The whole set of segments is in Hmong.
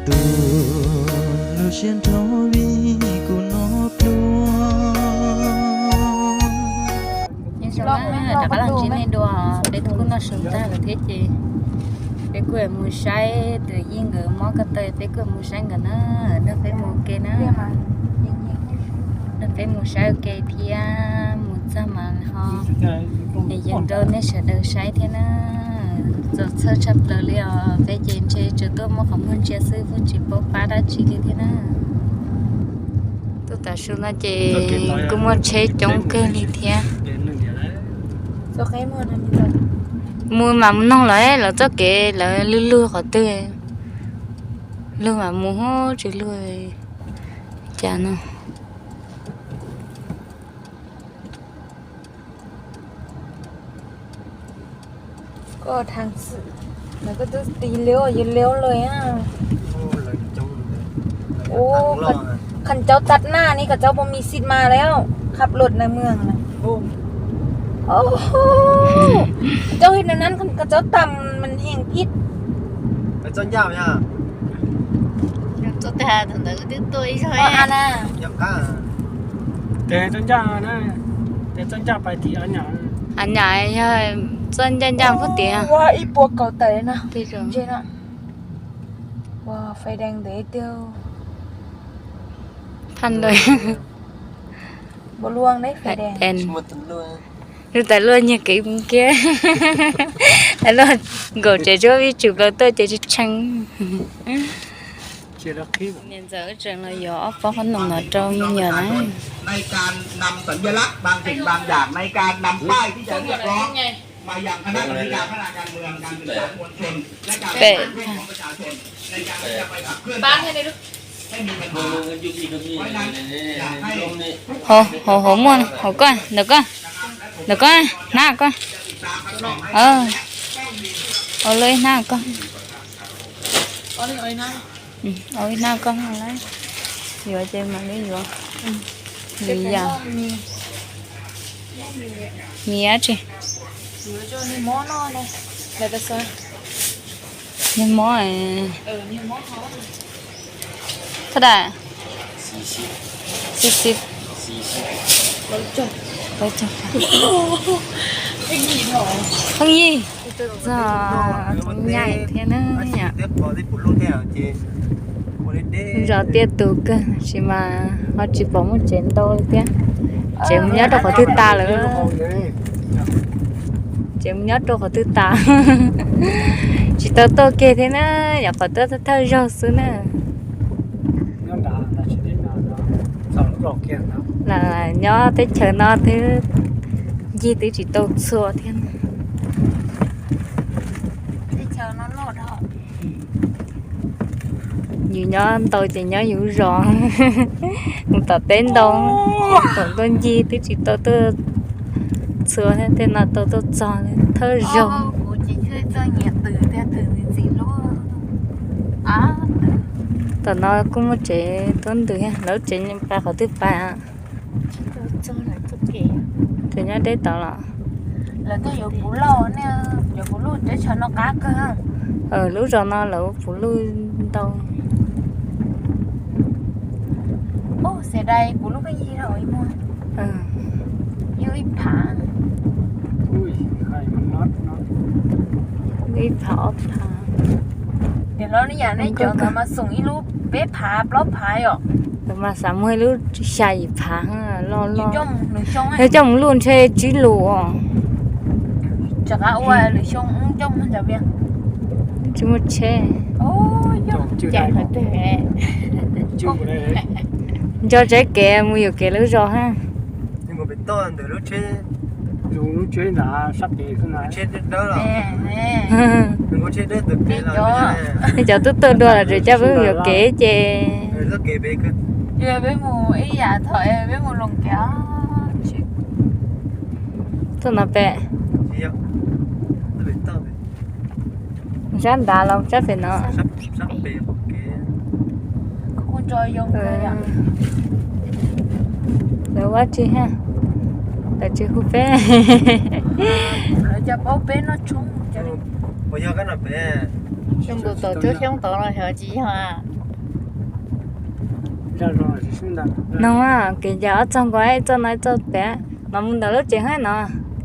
Tus lub siab nrho vim kuv no pluag. Nyob zoo na, rov qab los ntsib nej dua, peb kuj noj su tag lawm thiab ces peb kuj mus saib tus Yeej nkawd mob ko taw, peb kuj mus saib nkawd na, nrog peb mus ua ke na. Nrog peb mus saib ua ke thiab, mus txog mas ho yog rau nej sawv daws saib thiab na. Txaus txhawj tshaj plaws li os, peb ces ntshe tsuas tuaj muab qhov muag ntsia xwb, kuj tsis paub pab dab tsi li thiab na. Tuaj tav su no ces kuj muaj tsheb coob kawg li thiab. Mus mas mus noog lawv, lawv txoj kev lawv lug lug qhov twg, lug mas mus, tsis lug cas no. Koj thaj xwm, koj twb tis liab yus liab lawm. Ua, qhov cov tag naj ni, qhov cov puas mis xis mas lawm, khab luaj na mws na. Cov hib na nan, qhov cov tam mas heev phib. Txoj ncaj, txoj ncaj, tes txoj ncaj na, tes txoj ncaj pais tim a nyam, a nyam yog txoj ncaj ncaj puag tim. Ua ib puas kaum tawm na. Ua fais dees ntev tiag. Phaj lawm. Npua luaj ne fais dees. Lub tais luaj nyiag kev kiag. Tais luaj nkaum tsev tsuab vij tsum plaws tuaj ces tsis tshee. Niam ntxawm wb tseem los yuav ob pob qhob noom no rau me nyuam na. Pem, hauv, hauv, hauv muaj, hauv koj, ntawm koj, ntawm koj, hnab koj. Ua luaj ib hnab koj. Ua ib hnab koj lawm. Yuav ces mam li yuav. Li yam, mis dab tsi? Niag mob, thab dam, xis xis, phooj ywg, txog txog nyaim thiab na. Zos tiaj tus kawg tab sis mas ho tsis pom muaj tsev ntau li thiab. Tsev mus nyob rau qhov twg tas lawm? Tsev mus nyob rau qhov twg tas? Tsis tau tuaj kiag thiab na, yog qhov tuaj thawj zaug xwb na. Lam nyob teb chaws no twb ncig twb tsis tau txhua thiab. Yus nyob ntau ces nyob yus zos, mus tom teb ntau, thaum tuaj ncig twb tsis tau tuaj txhua thiab, tej no tau tuaj txog thawj zaug. Tom no kuj muaj tsev tuab ntws, lawv tsev pais qhov twg pais? Tsev nyob deb tod los? Lub zos no lawv puv luj ntau. Ib phav ob phav. Mas xav muaj ib lub xya yim phav loj loj. Yog coj mus luj ntshe tsib lus os. Tsis muaj tsheb. Nco tsaib kev mus yuam kev lub zos ha. Nej cov tub tuaj dua los tseem coj peb mus yuam kev ces. Tuaj no pem. Sab nrad los sab pem no? Lawv ua tsi ha? Lawv tsis hu peb. Zoo nkaus tom cuab xyoob tod los yog tsis yog? No, kev ncaws ob txog nkaus, ib txoj no ib txoj pem, mas mus ntawm lub tsev hab no.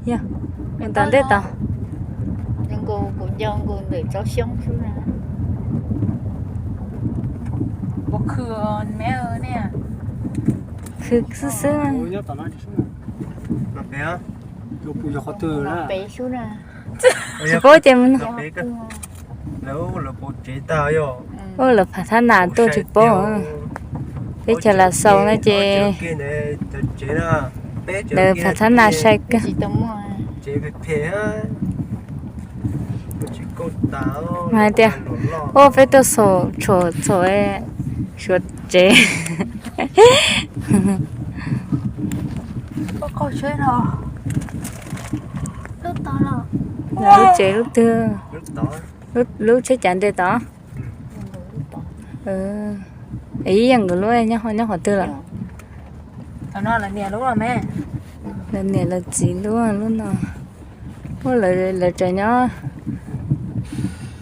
Yog, mus tom ntej tod. Khw xwb xwb. Tsis paub ces mus no. Ua lawv phav thab nas tuaj tsis paub. Peb chaws Lav Xaus no ces lawv phav thab nas sai kawg. Mas hais tias, ua peb tuaj xaum txhaum, suav tsev. Lub tsev lub twg? Lub tsheb cav nres tod. Ib yeej nkawd lub nyob, nyob qhov twg lawm? Lawv niam lawv txiv lub, lub no. Lawv tseem nyob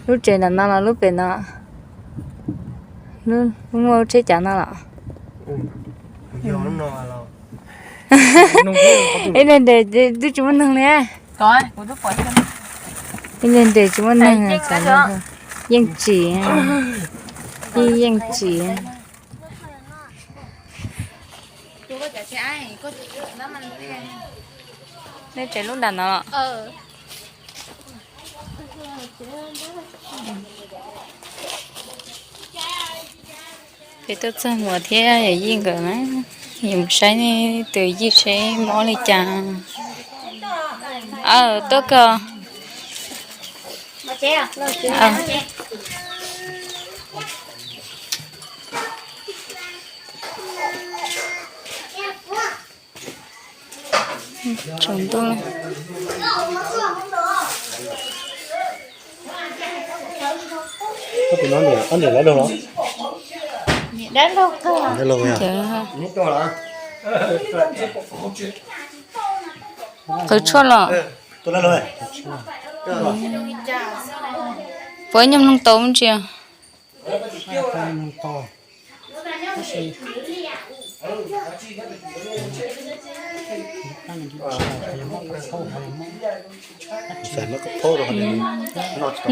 lub tsev nram no los lub pem no? Lub muaj lub tsheb cav no los? Ib leeg nres twb tsis muaj neeg li. Ib leeg nres tsis muaj neeg, yeej tsim, yeej tsim. Nej tsev lub nram no los? Peb tuaj txog Muas thiab yawm yij nkawd na, yus mus saib tus yij seb mob li cas. Aw, tuaj kawg. Tsaus ntuj. Qhwv tshuaj los? Puas nyuag mloog tau ntsia?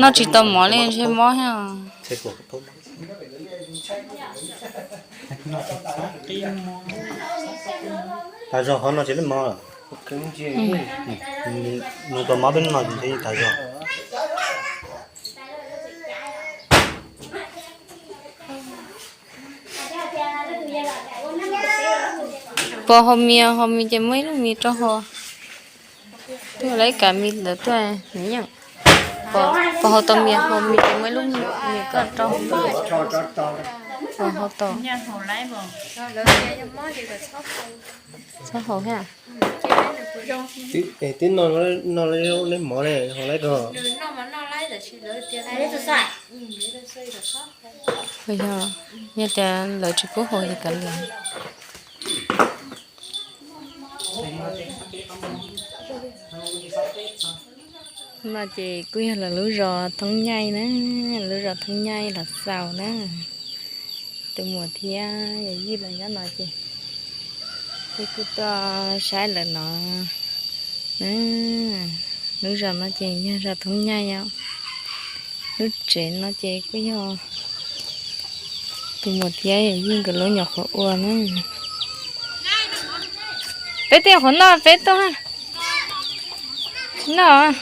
Noj tsis tau mov li ntshe mob thiab. Tas zog qhov no tsis muaj mov. Nws tau mov peb no ces ntshe tas zog. Puas haus mis, haus mis ces muab ib lub mis rau haus. Tuaj lawv ib kav mis ntawd tuaj, nws yeej, puas haus tau mis, haus mis ces muab ib lub mis koj rau. Puas haus tau? Txhob haus thiab. Twb no, no lawv mov ne, haus lawv ko. Yog, yog tias lawv tsis pub haus ces kav liam. No ces kuj yog lawv lub zos Thoob Nyaij na, lub zos Thoob Nyaij Lav Xaus na. Tus muam thiab yawm yij lawv nyob no ces peb kuj tuaj saib lawv no na. Lub zos no ces yog zos Thoob Nyaij os. Lub tsev no ces kuj yog tus muam thiab yawm yij nkawd lub nyuam qhuav ua na. Peb tej qhuav noj peb tuaj noj.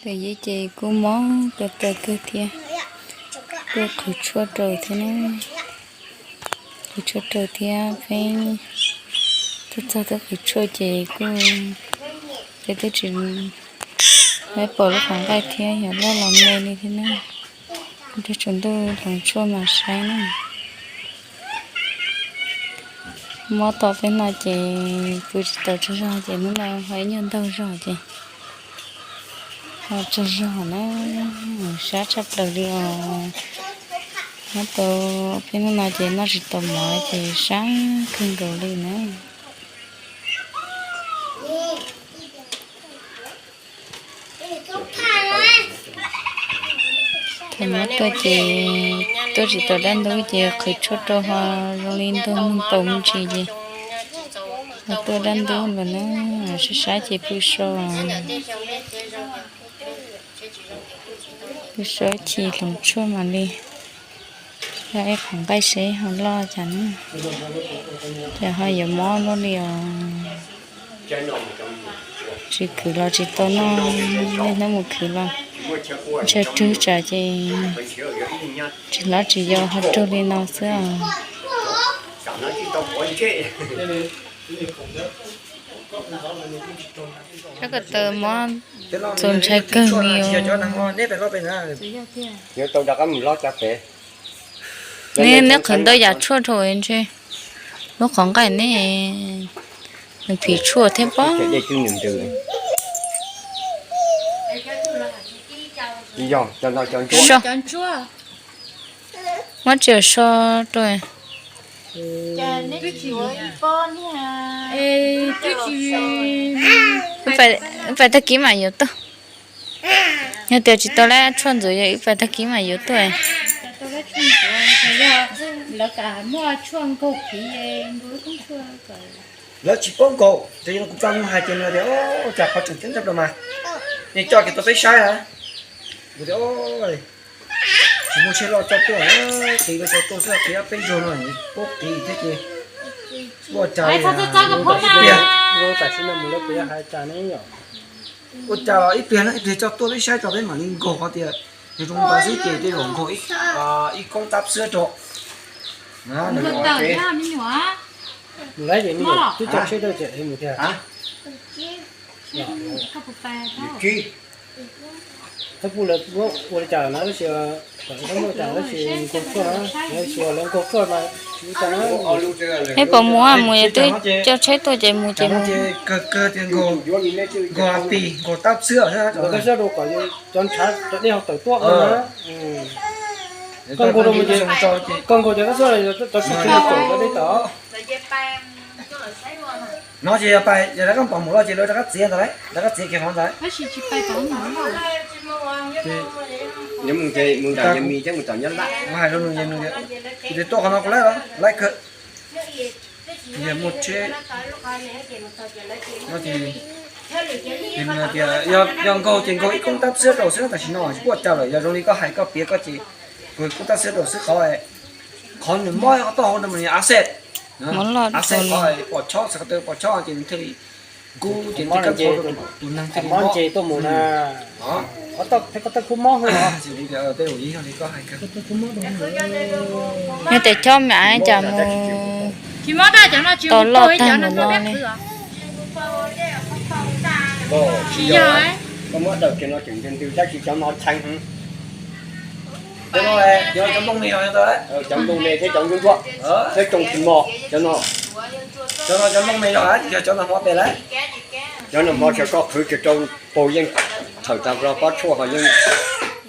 Tus yij ces kuj mob taw taw kawg thiab, kuj qhwv tshuaj rau thiab na. Qhwv tshuaj rau thiab, peb tuaj txog twb qhwv tshuaj ces kuj, peb twb tsis, peb pom lub qhov nqaij thiab yog loj los me li thiab na. Nrog tsaus ntuj hloov tshuaj mas saib na. Mob tom peb no ces pw tsis tau tsaug zog ces hnub no ho ib nyuag ntaug zog ces ho tsaug zog na, sab tshaj plaws li os. Mob tau peb hnub no ces noj tsis tau mov ces sab kawg nkaus li na. Thaum no tuaj ces tuaj tsis tau dab ntub ces qhwv tshuaj rau ho zoo li ntuag mloog paus me ntsis ces ho tuaj dab ntub lawm na. Saib saib ces pw so, pw so ib chim hloov tshuaj mam li yog ib qhov nqaij seb ho loj cas na. Ces ho yuav mob luaj li os. Tsis khwv los tsis tau noj, niaj hnub mus khwv los ntshaw rwg tsam ces tsis hlob tsis yau ho raug li no xwb os. Saib ko taw mob txaus ntshai kawg li os. Neb qhwv ntau yam tshuaj rau ntshe lub qhov nqaij neb nws phim tshuaj thiab pob. Muab tsiaj so rau. Wb pais tag kis mam yuav tuaj. Yog tias tsis tau lab tshuaj ntxuav yog wb pais tag kis mam yuav tuaj. Lawv tsis paub nkaus ces kuv txaj muag hais ces nws tias, ua cas qhov tseem ceeb tshaj plaws mas, nej coj kiag tuaj peb saib na. Kuv tias, tsis muaj tsheb loj coj tuaj, qiv lawv coj tuaj xwb, qiv ob peb zaug no paub qiv thiab ces ua cas li. Ua cas los ib pliag no ib pliag coj tuaj peb saib tso peb mam li nkaug qhov tias nws zoo ntawd xwb ces tej zaum nkaug ib koob tab xwb rau. Mus lawm ces twb coj tsheb tuaj ces mus tiag. Thawj pub lawv ua li cas no tab sis, kom muaj cas tab sis nkaug tuaj na, tab sis lawv nkaug tuaj mas tsis ua cas na. Peb puas mus, mus es twb coj tsheb tuaj ces mus ces mus. Kawg kawg tias nkaug, nkaug pis nkaug tab xwb. Nkaug tab xwb rau kom cov ntshav cov dej ho tawm tuaj na. Koj nkaug rau mus ces, koj nkaug cov tab xwb, cov ntshav tsis tawm cov dej tawm. No ces yog pais yog lawv koj pom mus lawm ces lawv rov qab txiav ntawd lauj, rov qab txiav kiag qhov ntawd. Mus nram Yemi thiab mus tom Nyab Laj. Hais rau nws, nws tias tuaj qhov no kuv laib los laib kawg. Yog muaj tsheb no ces, tias yog nkaug ces nkaug ib koob tab xwb rau xwb, tam sim no tsis pub ua cas lawm. Yog zoo li koj hais koj piav koj ces nkaug ib koob tab xwb rau xwb, qhov, qhov nws mob qhov taub hau no mas nws yog a xej, a xej qhov pom chob, xav qhov twg pom chob ces nws thiaj li kub ces nws thiaj li mob. Ces tuaj mus na, qhov taub hau kub mob xwb. Yog tias chob mas cas mus tau loj tag mus no li. Koj muab daws kiag no tseem ntws ntws tab sis cov no txheev heev. Cov no, cov nplooj me, cov nplooj me thiab cov ntsuab ntsuab, thiab tsoos tsis mos cov no. Cov no cov nplooj me yog, yog cov no hmo pem lawm. Cov no hmo sawv koj qhwv kiag rau paug yeej thawm tag los pob tshuaj ho yeej.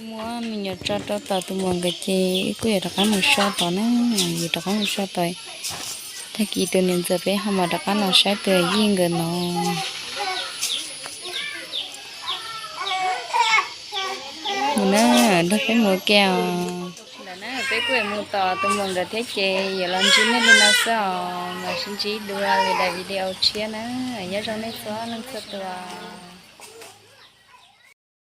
Muab me nyuam tso rau tom tus muam nkawd ces wb kuj yuav rov qab mus so tod na, yuav rov qab mus so tod. Tag kis tus niam ntxawm peb ho mam rov qab los saib tus yij nkawd no. Mus na, nrog peb mus kiag os. Ntawm na peb kuj yuav mus tom tus muam nkawd thiab ces yuav los ntsib nej li no xwb os, mam sib ntsib dua lwm daim video tshiab na. Nyob zoo nej txhua leej txhua tus.